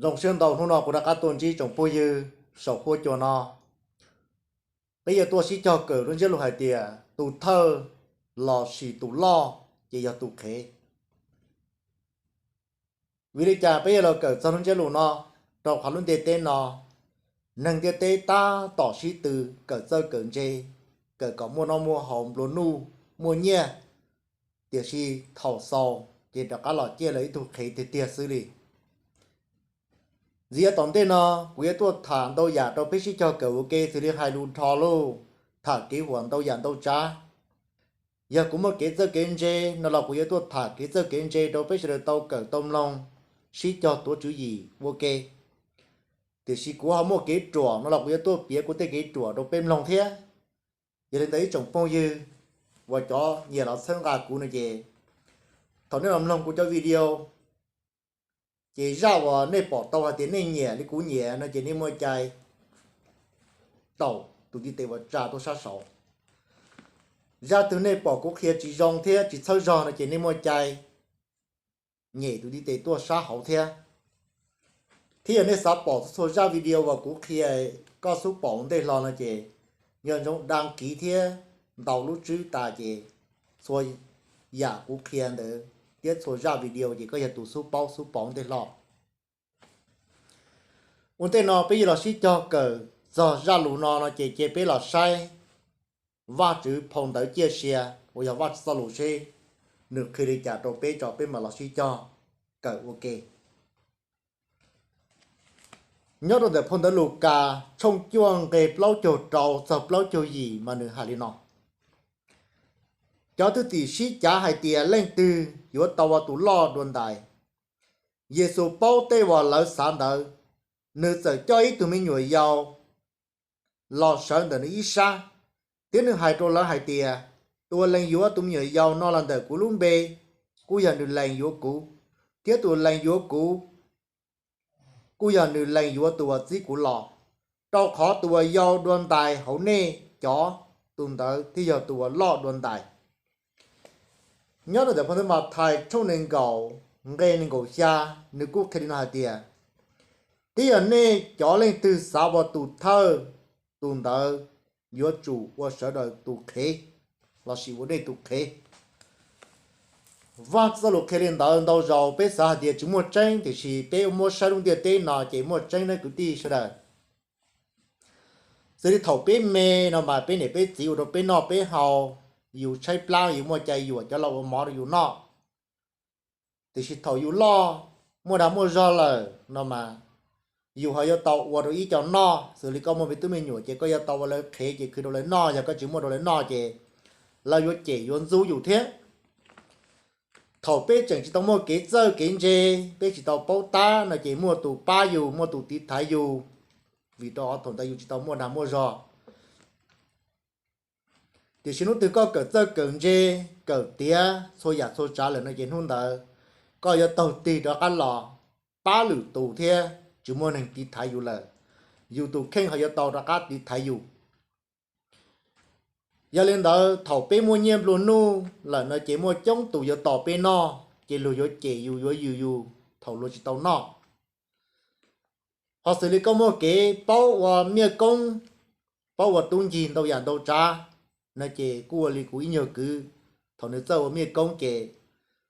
Zoo siab ntau hnub no kuv rov qab tuaj ntsib tsoom phooj ywg saum huab cua no. Peb yuav tuaj sib cog kawm lub ntsiab lus hais tias tus thawj lossis tus loj ces yog tus qhev. Vim li cas peb yuav los kawm txog lub ntsiab lus no? Rau qhov lub ntiaj teb no, neeg ntiaj teb tab tom sib tw kawm txawj kawm ntse, kawm kom muaj noj muaj haus nplua nuj muaj nyiaj, tiam sis thaum xaus ces rov qab los ciaj lawv ib tug qhev tiag tiag xwb li. Ntxiv yav tom ntej no kuv yuav tuaj tham ntau yam rau peb sib cog kawm ua ke xws li hais lus dhos lauj, tham kev huam ntau yam ntau tsav. Yog kuv muaj kev txawj kev ntse no los kuv yuav tuaj tham kev txawj kev ntse rau peb sawv daws tau kawm tau mloog, sib cog tuav tswv yim ua ke. Tiam sis kuv ho muaj kev ruam no los kuv yuav tuaj piav kuv tej kev ruam rau peb mloog thiab. Yog li ntawd ib tsoom phooj ywg uas cov nyiam los txhawb nqa kuv no ces thaum nej los mloog kuv cov video, ces zaj uas nej pom tau hais tias nej nyiam li kuv nyiam no ces nej muaj cai taum tus ntiv tes uas tsa tuaj sab saud. Zaj twg nej pom kuv qhia tsis zoo thiab tsis txhawb zog no ces nej muaj cai nyem tus ntiv tes tuaj sab hauv thiab. Thiab yog nej xav pom txhua zaj video uas kuv qhia koj xub pom ua ntej hlo no ces nco ntsoov đăng ký thiab ntaus lub tswb tas ces txhua yam kuv qhia ntawd thiab txhua zaj video ces koj yog tus xub paub xub pom ua ntej hlo. Ua ntej no peb yuav los sib cog kawm txog zaj lus no no ces cia peb los saib Vajtswv phau ntawv ciaj sia uas yog Vajtswv txoj lus seb nws qhia li cas rau peb tso peb mam los sib cog kawm ua ke. Nyob rau ntawm phau ntawv Lukas tshooj cuaj nqe plaub caug rau txog plaub caug yim mas nws hais li no: Cov thwj tim sib cav hais tias leej twg yuav tau ua tus loj dua ntais. Yexus paub tej uas lawv xav ntawd, nws txawm coj ib tug me nyuam yaus los sawv ntawm nws ib sab, thiab nws hais rau lawv hais tias, Tus uas lees yuav tus me nyuam yaus no los ntawm kuv lub npe, kuj yog nws lees yuav kuv, thiab tus uas lees yuav kuv, kuj yog nws lees yuav tus uas txib kuv los. Rau qhov tus uas yau dua ntais hauv nej cov, tus ntawd thiaj yog tus uas loj dua ntais. Nyob rau ntawm phau ntawv Mathais tshooj nees nkaum nqe nees nkaum xya, nws kuj qhia li no hais tias, Twb yog nej cov leej twg xav ua tus thawj, tus ntawd yuav tsum ua sawv daws tus qhev, lossis ua nej tus qhev. Vaj Txoj Lus qhia li ntawd ntau zaus peb xav hais tias tsis muaj tseeb, tiam sis peb muab saib lub ntiaj teb no ces muaj tseeb nawb kwv tij sawv daws. Xws li thaum peb me no mas peb niam peb txiv ua rau peb noj peb haus, yus tshaib plab yus muaj cai yuam cov laus ua mov rau yus noj. Tiam sis thaum yus loj, muaj dag muaj zog lawm no mas, yus ho yuav tau ua rau ib co noj. Xws li koj muaj me tub me nyuam ces koj yuav tau ua lawv qhev ces khwv rau lawv noj, yog koj tsis muaj rau lawv noj ces lawv yuav cem yuav ntxub yus thiab. Thaum peb tseem tsis tau muaj kev txawj kev ntse, peb tsis tau paub tab no ces muaj tus pab yus, muaj tus tiv thaiv yus, vim rau qhov thaum ntawd yus tsis tau muaj dag muaj zog. Tiam sis hnub twg koj kawm txawj kawm ntse, kawm tiav txhua yam txhua tsav lawm no ces hnub ntawd koj yuav taug tig rov qab los pab lwm tus thiab tsis muaj neeg tiv thaiv yus lawm. Yus tus kheej ho yuav tau rov qab tiv thaiv yus. Yog li ntawd thaum peb muaj nyiaj nplua nuj lawm no ces muaj coob tus yuav tos peb noj, ces luag yuav cem yus yuav yws yus thaum luag tsis tau noj. Ho xws li koj muaj kev paub ua miaj koob, paub ua tub ncig ntau yam ntau tsav no ces kuj ua li kuv ib nyuag kwv, thaum nws txawj ua miaj koob ces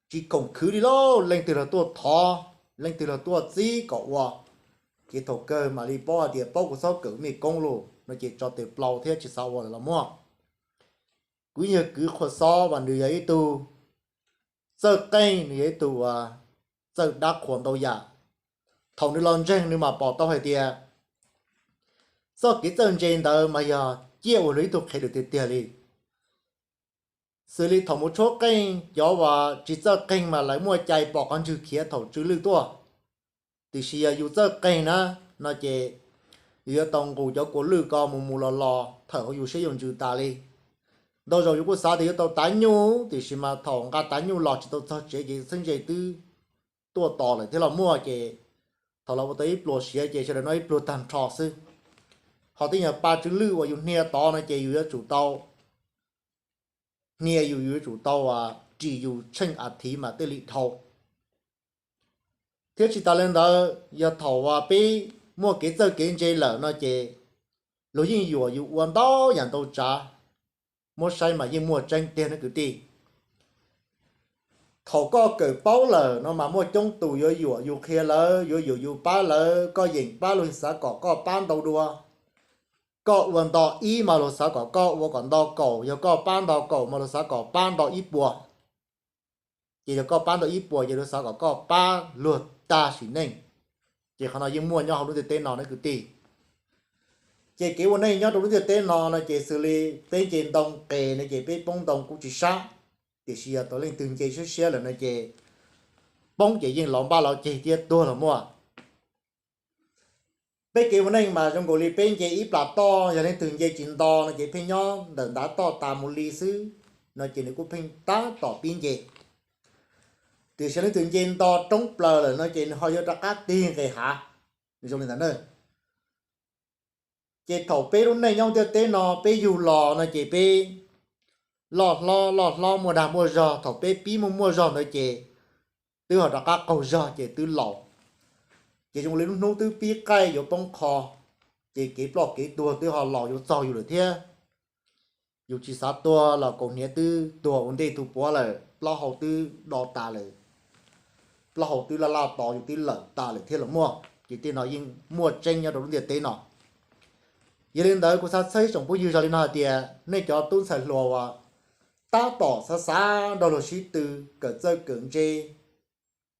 tsis khoom khwv li lauj, leej twg los tuaj thov, leej twg los tuaj txib kom ua, ces thaum kawg mam li paub hais tias paub kuv txhob kawm miaj koob lauj no ces tso tes plaus thiab tsis xav ua lawm los muaj. Kuv ib nyuag kwv Qhua Xob mas nws yog ib tug txawj qeej, nws yog ib tug uas txawj dab qhuas ntau yam. Thaum nws los ntseeg nws mam pom tau hais tias txoj kev txawj ntse ntawd mas yog ciaj ua luag ib tug qhev lwm tiag tiag li. Xws li thaum mus tshuab qeej, cov uas tsis txawj qeej mas lawv muaj cai pom qhov ntswg khiav thaum tsw lwj tuaj. Tiam sis yog yus txawj qeej na, no ces yus yuav tau nqus cov kua lwj ko mus mus los los thawm hauv yus siab yus ntsws tas li. Ntau zaus yus kuj xav tias yuav tau tav nyuj, tiam sis mas thaum nqa tav nyuj los tsis tau txog tsev ces xeeb ze twb tuaj tos lawm thiab los muaj ces thaum los ua tau ib pluag siav ces sawv daws noj ib pluag tag nrho xwb. Ho tej nyuag pa tsw lwj uas yus hnia tod no ces yus yuav tsum tau hnia, yus yuav tsum tau ris yus tsheej a thiv mas thiaj li dhau. Thiab tsis tas li ntawd, yog thaum uas peb muaj kev txawj kev ntse lawm no ces luag yeej yuam yus ua ntau yam ntau tsav. Muab saib mas yeej muaj tseeb tiag ne kwv tij. Thaum koj kawm paub lawm no mas muaj coob tus yuav yuam yus qhia lawv, yuav yuam yus pab lawv, koj yeem pab luag xav kom koj pab ntau dua. Koj ua nto ib mas luag xav kom koj ua kom nto kaum, yog koj pab nto kaum mas luag xav kom pab nto ib puas. Ces yog koj pab nto ib puas ces luag xav kom koj pab luag tag sim neej. Ces qhov no yeej muaj nyob hauv lub ntiaj teb no ne kwv tij. Ces kev ua neej nyob rau lub ntiaj teb no no ces xws li peb nce ntoo qes no ces peb poob ntoo kuj tsis sab, tiam sis yog tau leej twg nce siab siab lawm no ces poob ces yeej lov npaj lov ceg thiab tuag los muaj. Peb kev ua neej mas zoo nkaus li peb nce ib plas toj, yog leej twg nce tsis nto no ces pheej nyob ntawm ntav toj tas mus li xwb, no ces nws kuj pheej tab tom pib nce. Tiam sis leej twg nce nto roob plaws lawm no ces nws ho yuav rov qab tig nqes hav. Nws zoo li ntawd na. Ces thaum peb lub neej nyob ntiaj teb no peb yug los no ces peb loj hlob loj hlob muaj dag muaj zog, thaum peb pib muaj muaj zog ntawd ces twb ho rov qab qaug zog ces twb laus. Ces zoo li lub hnub twb pib qaij yuav poob qho, ces kev ploj kev tuag twb ho los yuav txog yus lawm thiab. Yus tsis xav tuag los kaus hniav twb tuag ua ntej tus puav lawm, plaub hau twb do tas lawm, plaub hau twb laj laj tos yus twb lawm tas lawm thiab los muaj. Ces tej no yeej muaj tseeb nyob rau lub ntiaj teb no. Yog li ntawd kuv xav txhawb ib tsoom phooj ywg zoo li no hais tias nej cov tub ntxhais hluas uas tab tom xav xav nrog luag sib tw, kawm txawj kawm ntse,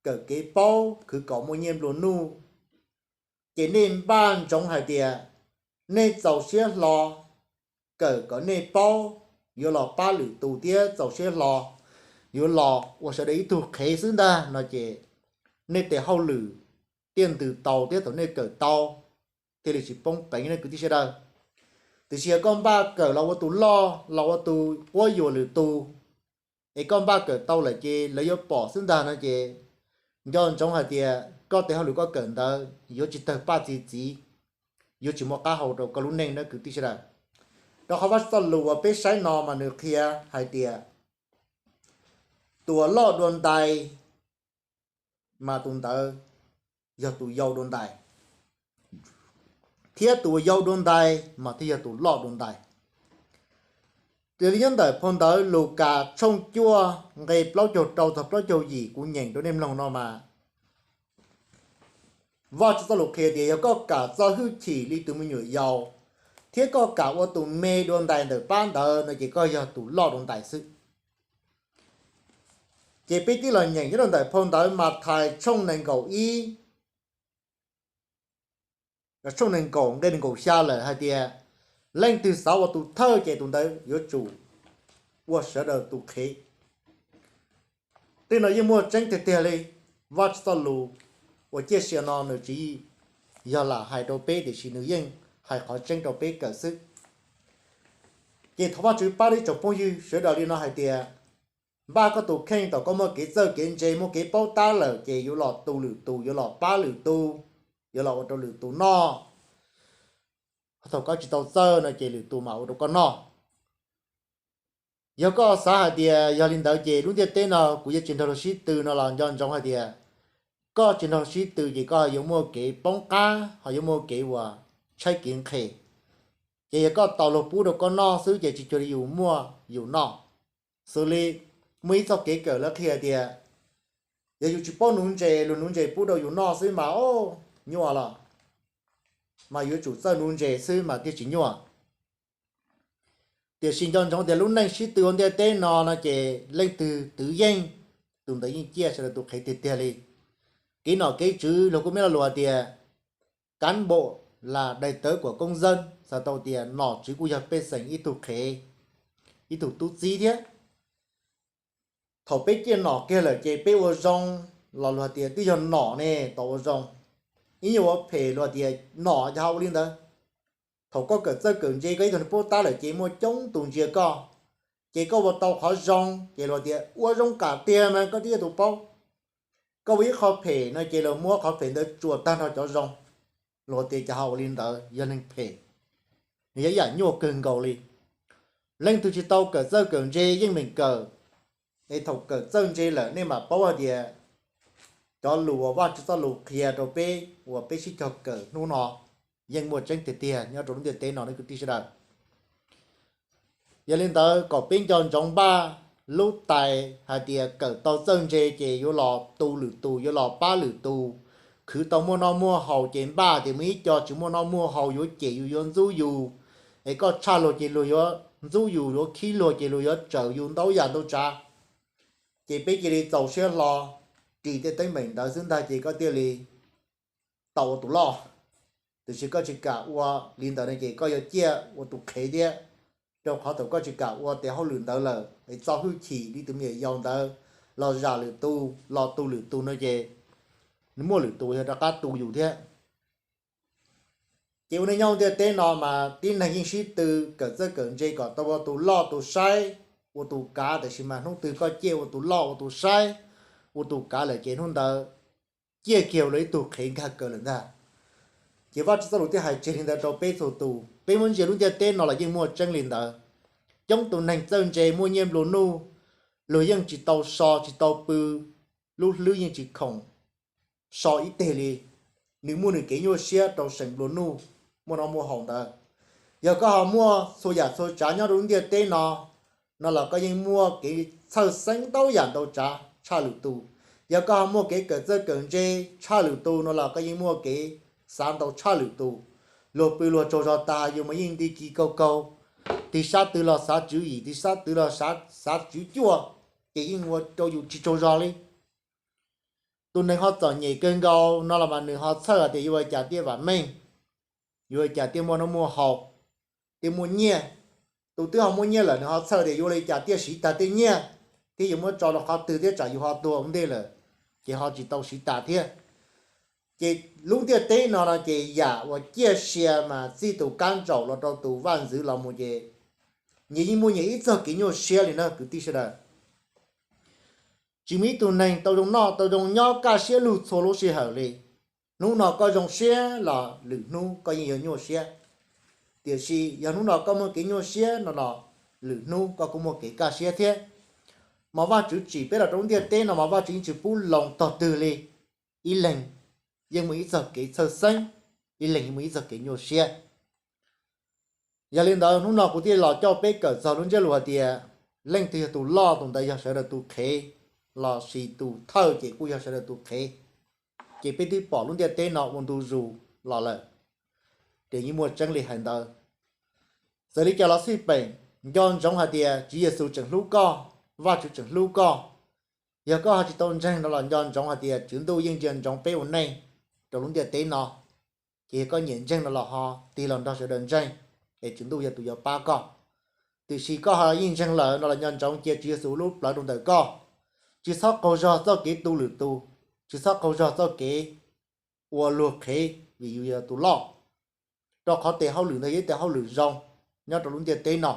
kawm kev paub khwv kom muaj nyiaj nplua nuj, ces nej npaj ntsoov hais tias nej txaus siab hlo kawm kom nej paub, yuav los pab lwm tus thiab txaus siab hlo yuav los ua sawv daws ib tug qhev xwb ntag no ces nej tes hauj lwm thiaj ntws tau thiab thaum nej kawm tau thiaj li tsis poob peev nej kwv tij sawv daws. Tiam sis yog koj npaj kawm los ua tus loj los ua tus quab yuam lwm tus, es koj npaj kawm tau lawm ces lawv yuav pom xwb ntag no ces nco ntsoov hais tias koj tes hauj lwm koj kawm ntawd yuav tsis tawg paj txi txiv, yuav tsis muaj qab hau rau koj lub neej nawb kwv tij sawv daws. Rau qhov Vajtswv txoj lus uas peb saib no mas nws qhia hais tias tus uas loj dua ntais mas tus ntawd yog tus yau dua ntais, thiab tus uas yau dua ntais mas thiaj yog tus loj dua ntais. Raws li nyob ntawm phau ntawv Lukas tshooj cuaj nqe plaub caug rau txog plaub caug yim kuv nyeem rau nej mloog no mas Vajtswv txoj lus qhia tias yog koj kam txo hwj chim li tus me nyuam yaus, thiab koj kam ua tus me dua ntais ntawm pab ntawd no ces koj yog tus loj dua ntais xwb. Ces peb tib los nyeem nyob rau ntawm phau ntawv Mathais tshooj nees nkaum ib, tshooj nees nkaum nqe nees nkaum xya lawm hais tias leej twg xav ua tus thawj ces tus ntawd yuav tsum ua sawv daws tus qhev. Tej no yeej muaj tseeb tiag tiag li. Vajtswv txoj lus uas ciaj sia no nws tsis yog lam hais rau peb tiam sis nws yeej hais qhov tseeb rau peb kawm xwb. Ces thov Vajtswv pab rau ib tsoom phooj ywg sawv daws li no hais tias npaj koj tus kheej thaum koj muaj kev txawj kev ntse muaj kev paub tab lawm ces yuav los tu lwm tus, yuav los pab lwm tus, yuav los ua rau lwm tus noj. Thaum koj tsis tau txawj no ces lwm tus mam ua rau koj noj. Yog koj xav hais tias yog li ntawd ces lub ntiaj teb no kuv yuav tsis nrog luag sib tw no los nco ntsoov hais tias koj tsis nrog luag sib tw ces koj yuav muaj kev poob qab, ho yuav muaj kev uas tshaib kev nqhis. Ces yog koj tos luag pub rau koj noj xwb ces tsis cuag li yus muaj yus noj. Xws li muaj ib txoj kev kawm lawv qhia tias yog yus tsis paub nuv ntses, luag nuv ntses pub rau yus noj xwb mas o, nyuaj los, mas yuav tsum txawj nuv ntses xwb mas thiaj tsis nyuaj. Tiam sis nco ntsoov tias lub neej sib tw ua ntiaj teb no no ces leej twg twv yeej, tus ntawd yeej ciaj sawv daws tus qhev tiag tiag li. Kev nom kev tswv luag kuj muaj lo lus hais tias cán bộ là đại tớ của công dân, xav tau tias nom tswv kuj yog pej xeem ib tug qhev, ib tug tub txib thiab. Thaum peb ciaj nom kiag lawm ces peb ua zoo los luag tias twb yog nom ne tau ua zoo, ib nyuag ua phem luag tias nom cas ho ua li ntawd. Thaum koj kawm txawj kawm ntse koj ib tug niag pub tab lawm ces muaj coob tus ntsia koj, ces koj ua tau qhov zoo ces luag tias ua zoo kam tiag mas koj twb yog tus paub. Koj ua ib qho phem no ces luag muab qhov phem ntawd tsuas tag nrho cov zoo, luag tias cas ho ua li ntawd, yog neeg phem, nws yog ib yam nyuaj kawg nkaus li. Leej twg tsis tau kawm txawj kawm ntse yeej meem kawm, es thaum kawm txawj ntse lawm nej mam paub hais tias cov lus uas Vajtswv txoj lus qhia rau peb uas peb sib cog kawm hnub no yeej muaj tseeb tiag tiag nyob rau lub ntiaj teb no ne kwv tij sawv daws. Yog li ntawd kom peb nco ntsoov npaj lub tais hais tias kawm tau txawj ntse ces yuav los tu lwm tus, yuav los pab lwm tus. Khwv tau muaj noj muaj haus ces npaj tias muaj ib co tsis muaj noj muaj haus yuav cem yus yuav ntxub yus, es koj tshaj luag ces luag yuav ntxub yus, yuav khib luag ces luag yuav tsawm yus ntau yam ntau tsav. Ces peb cia li txaus siab hlo ris tej teeb meem ntawd xwb ntag ces koj thiaj li tau ua tus loj. Tiam sis koj tsis kam ua li ntawd no ces koj yuav ciaj ua tus qhev thiab, rau qhov thaum koj tsis kam ua tes hauj lwm ntawd lawm es txo hwj chim li tus me nyuam yaus ntawd los zam lwm tus, los tu lwm tus no ces nws muaj lwm tus yog rov qab tu yus thiab. Ces ua neej nyob ntiaj teb no mas tib neeg yeej sib tw kawm txawj kawm ntse kom tau ua tus loj tus saib, ua tus kav, tiam sis mas hnub twg koj ciaj ua tus loj ua tus saib, ua tus kav lawm ces hnub ntawd ciaj kiag ua luag ib tug qhev nkag kawg lawm ntag. Ces Vajtswv txoj lus thiaj hais tseg li ntawd rau peb txhua tus. Peb muab ntsia lub ntiaj teb no los yeej muaj tseeb li ntawd. Coob tus neeg txawj ntse muaj nyiaj nplua nuj, luag yeej tsis tau so tsis tau pw, lub hlwb yeej tsis khoom so ib teg li, nws muaj nws kev nyuaj siab rau seem nplua nuj, muaj noj muaj haus ntawd. Yog koj ho muaj txhua yam txhua tsav nyob rau lub ntiaj teb no, no los koj yeej muaj kev txhawj xeeb ntau yam ntau tsav tshaj lwm tus. Yog koj ho muaj kev kawm txawj kawm ntse tshaj lwm tus no los koj yeej muaj kev xav ntau tshaj lwm tus. Luag pw luag tsaug zog tas yus mas yeej nti kis kaug kaug, tig sab twg los xav tswv yim, tig sab twg los xav tswv cuaj, ces yeej ua rau yus tsis tsaug zog li. Tus neeg ho txom nyem kawg nkaus no los mas nws ho txhawj hais tias yuav ua cas thiaj vam meej, yuav ua cas thiaj muaj noj muaj haus, thiaj muaj nyiaj. Tus twb ho muaj nyiaj lawm nws ho txhawj tias yuav ua li cas thiaj siv tag tej nyiaj, thiab yuav muab tso rau qhov twg thiab tsam yus ho tuag ua ntej lawm, ces ho tsis tau siv tas thiab. Ces lub ntiaj teb no no ces yam uas ciaj sia mas txij tus kab ntsaum los rau tus vaj ntxwv los mus ces nyias yeej muaj nyias ib txog kev nyuaj siab li na kwv tij sawv daws. Tsis muaj ib tug neeg tau zoo noj tau zoo nyob kaj siab lug txhua lub sij hawm li. Hnub no koj zoo siab los lwm hnub koj yeej yuav nyuaj siab. Tiam sis yog hnub no koj muaj kev nyuaj siab no los lwm hnub koj kuj muaj kev kaj siab thiab. Mas Vajtswv tsim peb los rau lub ntiaj teb no mas Vajtswv yeej tsis pub loo tog twg li. Ib leeg yeej muaj ib txog kev txhawj xeeb, ib leeg yeej muaj ib txog kev nyuaj siab. Yog li ntawd hnub no kuv thiaj los coj peb kawm txog lub ntsiab lus hais tias leej twg yog tus loj tus ntawd yog sawv daws tus qhev, los sis tus thawj ces kuj yog sawv daws tus qhev. Ces peb twb pom lub ntiaj teb no ua ntu zus los lawm, ces yeej muaj tseeb li hais ntawd. Txawm li cas los xij peem, nco ntsoov hais tias Tswv Yexus tseem hlub koj, Vajtswv tseem hlub koj. Yog koj ho tsis tau ntseeg no los nco ntsoov hais tias Tswv Ntuj yeej ntsia ntsoov peb ua neej rau lub ntiaj teb no. Ces yog koj nyiam ntseeg no los ho tig los nrog sawv daws ntseeg, es Tswv Ntuj yog tus yuav pab koj. Tiam sis koj ho yeej ntseeg lawm no los nco ntsoov cia Tswv Yexus lub plawv rau ntawm koj. Tsis txhob qaug zog txoj kev tu lwm tus, tsis txhob qaug zog txoj kev ua luag qhev vim yus yog tus loj, rau qhov tes hauj lwm ntawd yog ib tes hauj lwm zoo nyob rau lub ntiaj teb no.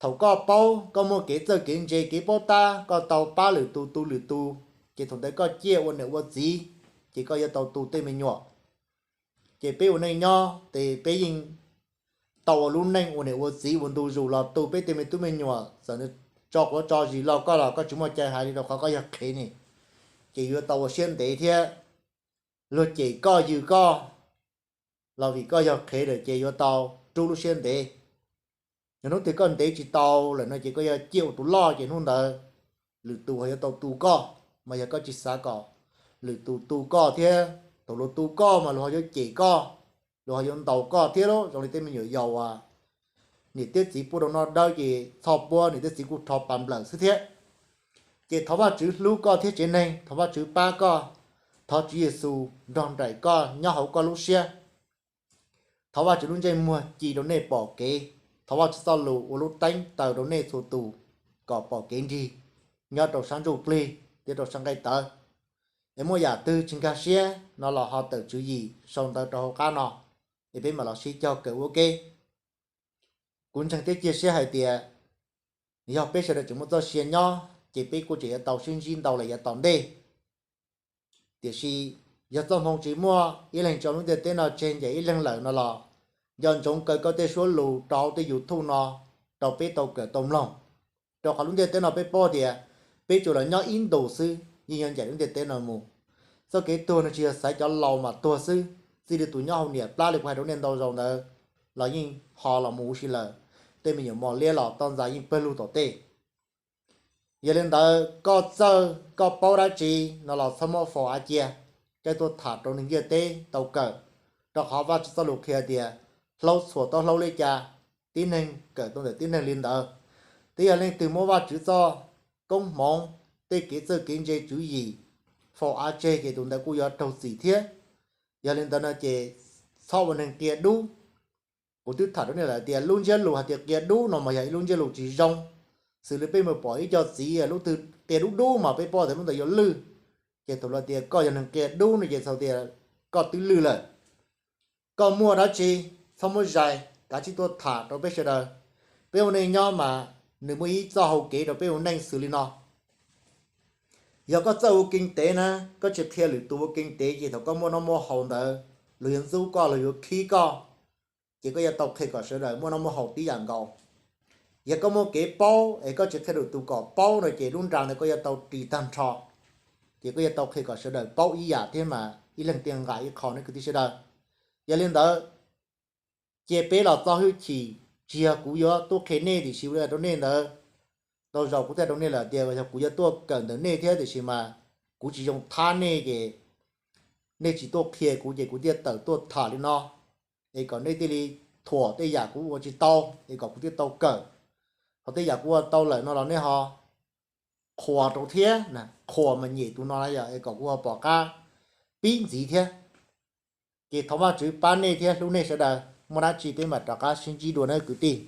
Thaum koj paub, koj muaj kev txawj kev ntse kev paub tab, koj tau pab lwm tus tu lwm tus, ces thaum ntawd koj ciaj ua niam ua txiv, ces koj yuav tau tu tej me nyuam. Ces peb ua neej nyob ces peb yeej tau ua lub neej ua niam ua txiv ua ntu zus los tu peb tej me tub me nyuam, txawm nws tso quav tso zis los koj los koj tsis muaj cai hais li rau qhov koj yog qhev ne, ces yuav tau ua siab ntev thiab. Luag cem koj yws koj los vim koj yog qhev lawm ces yuav tau rub lub siab ntev. Yog hnub twg koj ntev tsis tau lawm no ces koj yuav ciaj ua tus loj ces hnub ntawd lwm tus ho yuav tau tu koj, mas yog koj tsis xav kom lwm tus tu koj thiab, thaum luag tu koj mas luag ho yuav cem koj, luag ho yuav ntaus koj thiab lauj. Zoo li tej me nyuam yaus uas niam thiab txiv pub rau noj dawb ces txhoj puab niam thiab txiv kuj rho pas nplawm xwb thiab. Ces thov Vajtswv hlub koj thiab tsev neeg, thov Vajtswv pab koj, thov Tswv Yexus nrog nraim koj nyob hauv koj lub siab. Thov Vajtswv lub ntsej muag ci rau nej pom kev, thov Vajtswv txoj lus ua lub teeb taws rau nej txhua tus kom pom kev nrig nyob rau sab ntsuj plig thiab rau sab nqaij tawv. Es muaj yam twg tsis nkag siab no los ho tawm tswv yim sau ntawv rau hauv qab no, es peb mam los sib cog kawm ua ke. Kuv ntseeg thiab cia siab hais tias yog peb sawv daws tseem muaj txoj sia nyob ces peb kuj tseem yuav tau sib ntsib ntau lawm yav tom ntej. Tiam sis yog txoj hmoo tsis muaj, ib leeg tso lub ntiaj teb no tseg ncaim ib leeg lawm no los, nco ntsoov kaw koj tej suab lus rau hauv tej YouTube no rau peb tau kawm tau mloog. Rau qhov lub ntiaj teb no peb paub tias peb tsuas los nyob ib ntus xwb yeej yuav ncaim lub ntiaj teb no mus. Txoj kev tuag no tsis yog xaiv cov laus mas tuag xwb, txij li tus nyob hauv niam plab li kuv hais rau nej ntau zaus ntawd los yeej ho los mus huv si lawm, tej me nyuam mos liab los toj ntxas yeej pawg lug tom tej. Yog li ntawd koj txawj koj paub dab tsi no los txhob muab faus av cia, coj tuaj tham rau neeg ntiaj teb tau kawm, rau qhov Vajtswv txoj lus qhia tias hlaub txhuam tau hlaub li cas, tib neeg kawm tau ntawm tib neeg li ntawd. Twb yog leej twg muab Vajtswv txoj koob hmoov, tej kev txawj kev ntse tswv yim faus av tseg ces tus ntawd kuj yuav raug txim thiab. Yog li ntawd no ces txhob ua neeg qia dub. Kuv twb tham rau nej lawm tias lub ntsiab lus hais tias qia dub no mas yog ib lub ntsiab lus tsis zoo, xws li peb mus pom ib co txiv lub twg qia dub dub mas peb paub tias lub ntawd yuav lwj. Ces thaum lawv tias koj yog neeg qia dub no ces txhais tias koj twb lwj lawm. Koj muaj dab tsi txhob muab zais, kav tsij tuaj tham rau peb sawv daws. Peb ua neej nyob mas nws muaj ib txoj hau kev rau peb ua neej xws li no. Yog koj txawj ua keeb tev na, koj tsis qhia lwm tus ua keeb tev ces thaum koj muaj noj muaj haus ntawd, luag yuav ntxub koj, luag yuav khib koj, ces koj yuav tau qhia kom sawv daws muaj noj muaj haus tib yam nkaus. Yog koj muaj kev paub es koj tsis qhia lwm tus kom paub no ces lub nra ntawd koj yuav tau ris tag nrho, ces koj yuav tau qhia kom sawv daws paub ib yam thiab mas ib leeg thiaj nqa ib qho ne kwv tij sawv daws. Yog li ntawd, cia peb los txo hwj chim, tsis yog kuv yuav tuaj qhia nej tiam sis kuv hais rau nej ntawd, ntau zaus kuv thiaj rau nej lawm tias yog kuv yuav tuaj kawm ntawm nej thiab tiam sis mas kuv tsis zoo thab nej ces nej tsis tuaj qhia kuv ces kuv thiaj tawm tuaj tham li no, es kom nej thiaj li thuam tej yam kuv ua tsis tau, es kom kuv thiaj tau kawm. Ho tej yam kuv ua tau lawm no los nej ho qhuas rau thiab, qhuas mas nyem tus no na yom, es kom kuv ho pom qab pib ntxiv thiab. Ces thov Vajtswv pab nej thiab hlub nej sawv daws, muaj dab tsi peb mam rov qab sib ntsib dua nawb kwv tij.